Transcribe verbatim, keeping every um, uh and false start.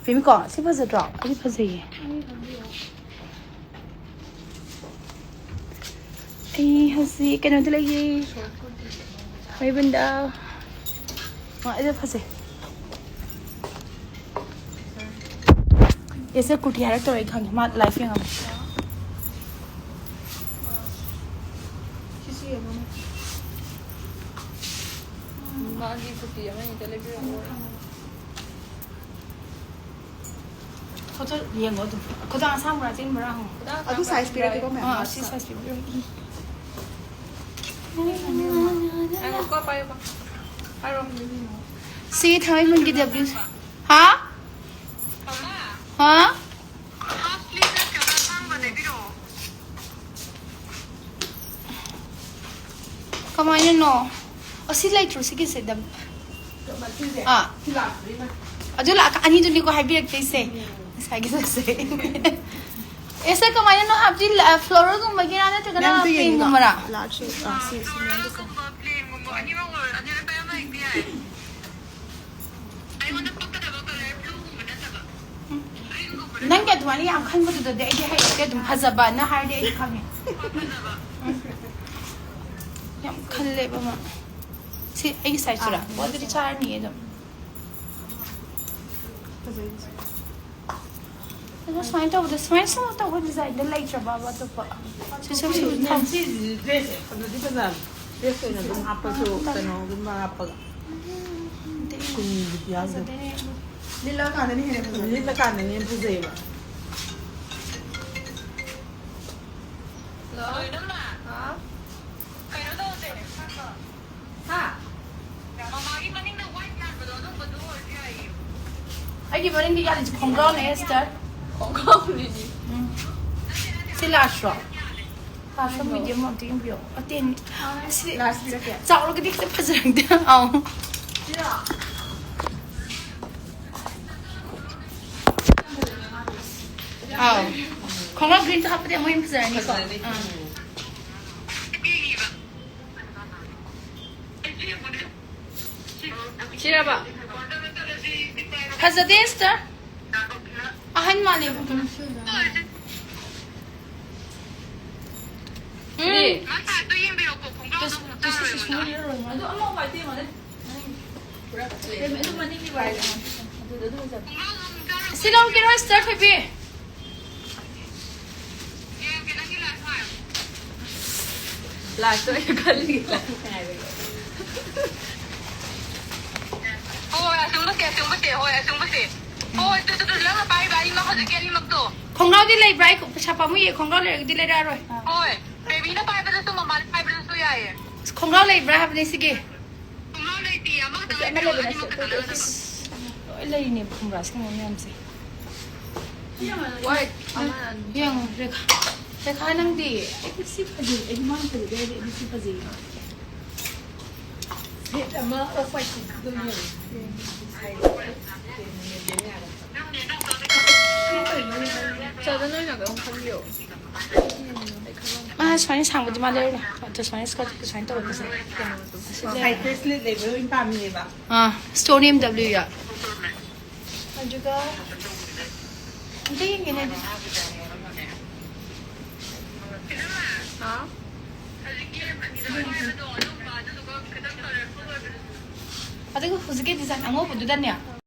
ꯐꯦꯃꯤꯀꯣ, ꯁꯤ ꯐꯖꯗ꯭ꯔꯣ? ꯑꯩ ꯐꯖꯩꯌꯦ꯫ ꯑꯩ ꯍꯧꯖꯤꯛ ꯀꯩꯅꯣꯗ ꯂꯩꯌꯦ, ꯃꯩꯕꯨꯟꯗ꯫ ꯑ, ꯑꯩꯁꯦ ꯐꯖꯩ꯫ ꯑꯦꯁꯦ ꯀꯨꯔꯇꯤ ꯍꯥꯏꯔꯛꯇꯧꯔꯦ, ꯑꯩ ꯈꯪꯉꯦ, ꯃꯥ ꯂꯥꯏꯐ ꯌꯦꯡꯉꯝꯃꯦ꯫ ꯃꯥꯒꯤ ꯀꯨꯔꯇꯤ ꯑꯃ ꯑꯅꯤꯗ ꯂꯩꯕꯤꯔꯛꯑꯣ꯫ ꯐꯣꯇꯣ ꯌꯦꯡꯉꯣ ꯑꯗꯨꯝ꯫ ꯈꯨꯗꯥꯡ ꯑꯁꯥꯡꯕ꯭ꯔꯥ ꯑꯇꯦꯟꯕ꯭ꯔꯥ ꯍꯪꯉꯣ꯫ ꯈꯨꯗꯥꯡ ꯑꯗꯨ ꯑꯁꯥꯡꯕ size ꯄꯤꯔꯛꯀꯦꯀꯣ, ꯃꯌꯥꯝ? ꯑꯥ, ꯁꯤ size ꯄꯤꯕꯤꯔꯛꯑꯣ꯫ ꯉꯥꯏꯈꯣꯀꯣ, ꯄꯥꯏꯌꯨꯀꯣ꯫ ꯍꯥꯏꯔꯣ꯫ ꯁꯤ ꯊꯥꯡꯃꯩꯕꯟꯒꯤ W꯫ ꯍꯥ? ꯍꯥ? ꯀꯃꯥꯏꯅꯅꯣ? ꯑꯁꯤ ꯂꯩꯇ꯭ꯔꯣ, ꯁꯤꯒꯤꯁꯦ? ꯗꯝ-, ꯑꯥ꯫ ꯑꯗꯨ ꯂꯥꯛ-, ꯑꯅꯤꯗꯨꯅꯤꯀꯣ ꯍꯥꯏꯕꯤꯔꯛꯇꯣꯏꯁꯦ꯫ ꯉꯁꯥꯏꯒꯤ ꯁꯛꯁꯦ꯫ ꯑꯦꯁꯦ ꯀꯃꯥꯏꯅꯅꯣ ꯍꯥꯏꯕꯗꯤ, ꯂ-, floral ꯒꯨꯝꯕꯒꯤꯔꯥ ꯅꯠꯇ꯭ꯔꯒꯅ ꯃꯦꯝꯗꯨ ꯌꯦꯡꯉꯤꯀꯣ? Plain ꯒꯨꯝꯕꯔꯥ? Large ꯁꯨ, ꯑꯥ, ꯁꯤ, ꯁꯤ ꯃꯦꯝꯗꯨꯁꯨ꯫ ꯅꯪꯒꯤ ꯑꯗꯨꯃꯥꯏꯅ ꯌꯥꯝ ꯈꯟꯕꯗꯨꯗꯗꯤ ꯑꯩꯗꯤ ꯍꯩꯔꯛꯇꯦ, ꯑꯗꯨꯝ ꯐꯖꯕꯅ ꯍꯥꯏꯔꯗꯤ ꯑꯩꯗꯤ ꯈꯪꯉꯦ꯫ ꯎꯝ꯫ ꯌꯥꯝ ꯈꯜꯂꯦꯕ ꯃꯥ꯫ ꯁꯤ ꯑꯩꯒꯤ size ꯁꯤꯔꯥ? ꯑꯥ, ꯑꯣ, ꯑꯗꯨꯗꯤ ꯆꯥꯔꯅꯤꯌꯦ ꯑꯗꯨꯝ꯫ ꯐꯖꯩ꯫ ꯑꯗꯣ ꯁꯨꯃꯥꯏꯅ ꯇꯧꯕꯗ, ꯁꯨꯃꯥꯏꯅ ꯁꯨꯝ ꯇꯧꯕ design ꯗ ꯂꯩꯇ꯭ꯔꯕꯕ ꯑꯇꯣꯞꯄ? ꯁꯤ ꯁꯨꯝ ꯁꯨꯝ ꯊꯝ- ꯁꯤ dress ꯁꯦ ꯐꯖꯗꯤ ꯐꯖꯕꯅꯤ꯫ Dress ꯑꯣꯏꯅ ꯑꯗꯨꯝ ꯍꯥꯞꯄꯁꯨ, ꯀꯩꯅꯣꯒꯨꯝꯕ ꯍꯥꯞꯄꯒ꯫ ꯎꯝ, ꯁꯤꯅꯤꯗꯤ ꯌꯥꯎꯗꯦ꯫ ꯐꯖꯗꯦꯅꯦ꯫ ꯂꯤꯠꯂꯀꯥꯟꯗꯅ ꯍꯦꯟꯅ ꯐꯖꯕ꯫ ꯂꯤꯠꯂꯀꯥꯟꯗꯅ ꯍꯦꯟꯅ ꯐꯖꯩꯌꯦꯕ꯫ ꯍꯜꯂꯣ? ꯍꯥꯎ? ꯀꯩꯅꯣ ꯇꯧꯁꯦ꯫ ꯍꯥ? ꯃꯃꯥꯒꯤ ꯃꯅꯤꯡꯗ white ꯌꯥꯟꯕꯗꯣ, ꯑꯗꯨꯝꯕꯗꯣ ꯑꯣꯏꯔꯁꯨ ꯌꯥꯏꯌꯦ꯫ ꯑꯩꯒꯤ ꯃꯅꯤꯡꯗ ꯌꯥꯜꯂꯤꯁꯦ ꯈꯣꯡꯒ꯭ꯔꯥꯎꯅꯦ, sister꯫ ꯈꯣꯡꯒ꯭ꯔꯥꯎꯅꯤꯅꯦ꯫ ꯎꯝ꯫ ꯁꯤ large ꯔꯣ? Large ꯔꯣ, medium ꯔꯣ ꯑꯝꯇ ꯌꯦꯡꯕꯤꯌꯣ꯫ ꯑꯇꯦꯟ-, ꯁꯤ large ꯄꯤꯔꯛꯀꯦ꯫ ꯆꯥꯎꯔꯒꯗꯤ ꯈꯤꯇꯪ ꯐꯖꯔꯝꯗꯦ꯫ ꯑꯥꯎ꯫ ꯁꯤꯔꯣ? ꯑꯥꯎ꯫ ꯈꯣꯡꯒ꯭ꯔꯥꯎ green ꯇꯣ ꯍꯥꯞꯄꯗꯤ ꯑꯃꯨꯛ ꯍꯦꯟꯅ ꯐꯖꯔꯅꯤꯀꯣ꯫ ꯐꯖꯔꯅꯤ꯫ ꯑꯥ꯫ ꯁꯤꯔꯕ? ꯐꯖꯗꯦ, sister꯫ ꯑꯍꯟ ꯃꯥꯜꯂꯦꯕ꯫ ꯎꯝ꯫ ꯃꯥ ꯁꯥꯏꯠꯇꯣ ꯌꯦꯡꯕꯤꯔꯛꯑꯣ, ꯈꯣꯡꯒ꯭ꯔꯥꯎꯗꯣ ꯑꯃꯨꯛ ꯆꯥꯔꯣꯏ ꯑꯩꯉꯣꯟꯗ꯫ ꯑꯗꯨ ꯑꯃ ꯋꯥꯏ ꯇꯦꯡꯉꯣꯅꯦ꯫ ꯑꯗꯨ ꯃꯅꯤꯡꯒꯤ ꯋꯥꯏ꯫ ꯑꯗꯨꯗ ꯑꯗꯨꯝ ꯆꯠ꯫ ꯈꯣꯡꯒ꯭ꯔꯥꯎꯗꯣ ꯑꯃꯨꯛ ꯆꯥꯔꯣꯏ꯫ ꯁꯤ ꯂꯧꯒꯦꯔꯣ, ꯁꯤꯁꯇꯔ ꯊꯣꯏꯕꯤ? ꯌꯦꯡꯉꯒꯦ, ꯅꯪꯒꯤ ꯂꯥꯏꯐ ꯍꯥꯏꯌꯣ꯫ ꯂꯥꯏꯐꯇ ꯑꯣꯏꯅ ꯈꯜꯂꯤꯒꯦ, ꯂꯥꯏꯐ ꯉꯥꯏꯔꯒꯦ꯫ ꯍꯣꯏ, ꯑꯆꯨꯝꯕꯁꯦ, ꯑꯆꯨꯝꯕꯁꯦ, ꯍꯣꯏ, ꯑꯆꯨꯝꯕꯁꯦ꯫ ꯍꯣꯏ, ꯇꯨ, ꯇꯨ, ꯇꯨ, ꯅꯪꯅ ꯄꯥꯏꯔꯤꯕ ꯑꯅꯤꯃꯛ, ꯍꯧꯖꯤꯛꯀꯤ ꯑꯅꯤꯃꯛꯇꯣ꯫ ꯈꯣꯡꯒ꯭ꯔꯥꯎꯗꯤ ꯂꯩꯕ꯭ꯔꯥ? ꯑꯩ ꯄꯩꯁꯥ ꯄꯥꯝꯃꯨꯏꯌꯦ, ꯈꯣꯡꯒ꯭ꯔꯥꯎ ꯂꯩꯔꯒꯗꯤ ꯂꯩꯔꯛꯑꯔꯣꯏ꯫ ꯍꯣꯏ, ꯕꯦꯕꯤꯅ ꯄꯥꯏꯕꯗꯁꯨ, ꯃꯃꯥꯅ ꯄꯥꯏꯕꯗꯁꯨ ꯌꯥꯏꯌꯦ꯫ ꯑꯁ, ꯈꯣꯡꯒ꯭ꯔꯥꯎ ꯂꯩꯕ꯭ꯔꯥ ꯍꯥꯏꯕꯅꯦ ꯁꯤꯒꯤ? ꯈꯣꯡꯒ꯭ꯔꯥꯎ ꯂꯩꯇꯤꯌꯦ, ꯑꯃꯈꯛꯇꯪ ꯑꯃ ꯂꯩꯕꯤꯔꯣ, ꯂꯩꯕꯅꯦ, ꯑꯅꯤꯃꯛ ꯁꯤ, ꯈꯛꯇꯪ ꯑꯁ, ꯂꯣꯏ ꯂꯩꯔꯤꯅꯦꯕ, ꯈꯣꯡꯒ꯭ꯔꯥꯎ ꯁꯤꯒꯨꯝꯕ ꯃꯌꯥꯝꯁꯦ꯫ ꯋꯥꯏꯠ ꯑꯃ꯫ ꯌꯦꯡꯉꯣ, ꯔꯦꯈꯥ꯫ ꯔꯦꯈꯥ, ꯅꯪꯗꯤ? ꯑꯩꯗꯤ ꯁꯤ ꯐꯖꯩ, ꯑꯩꯗꯤ ꯃꯥꯅ ꯐꯖꯗꯦ ꯍꯥꯏꯗꯤ ꯑꯩꯗꯤ ꯁꯤ ꯐꯖꯩ꯫ ꯁꯦꯠ ꯑꯃ ꯑꯣꯐ ꯋꯥꯏꯠ ꯑꯗꯨꯝ ꯌꯦꯡꯉꯣ꯫ ꯆꯥꯗ ꯅꯣꯏꯅꯒ ꯑꯃꯨꯛ ꯈꯟꯕꯤꯌꯣ꯫ ꯃꯥ ꯁꯨꯃꯥꯏꯅ ꯁꯥꯡꯕꯗꯤ ꯃꯥ ꯂꯩꯔꯣꯏ꯫ ꯑꯗꯣ ꯁꯨꯃꯥꯏꯅ ꯁ꯭ꯀꯔꯠ ꯁꯨꯃꯥꯏꯅ ꯇꯧꯔꯛꯄꯁꯦ꯫ ꯁꯥꯏꯠ ꯕ꯭ꯔꯦꯁꯂꯦꯠ ꯂꯩꯕ ꯂꯣꯏ ꯄꯥꯝꯃꯤꯅꯦꯕ꯫ ꯑꯥ, ꯁ꯭ꯇꯣꯟ ꯑꯦꯝ ꯗꯕ꯭ꯂꯤꯎ ꯌꯥ꯫ ꯑꯗꯨꯒ ꯑꯝꯇ ꯌꯦꯡꯒꯦꯅꯦ ꯑꯗꯨꯗꯤ꯫ ꯍꯥ? ꯑꯗꯨꯒ ꯍꯧꯖꯤꯛꯀꯤ ꯗꯤꯖꯥꯏꯟ ꯑꯉꯧꯕꯗꯨꯗꯅꯦ,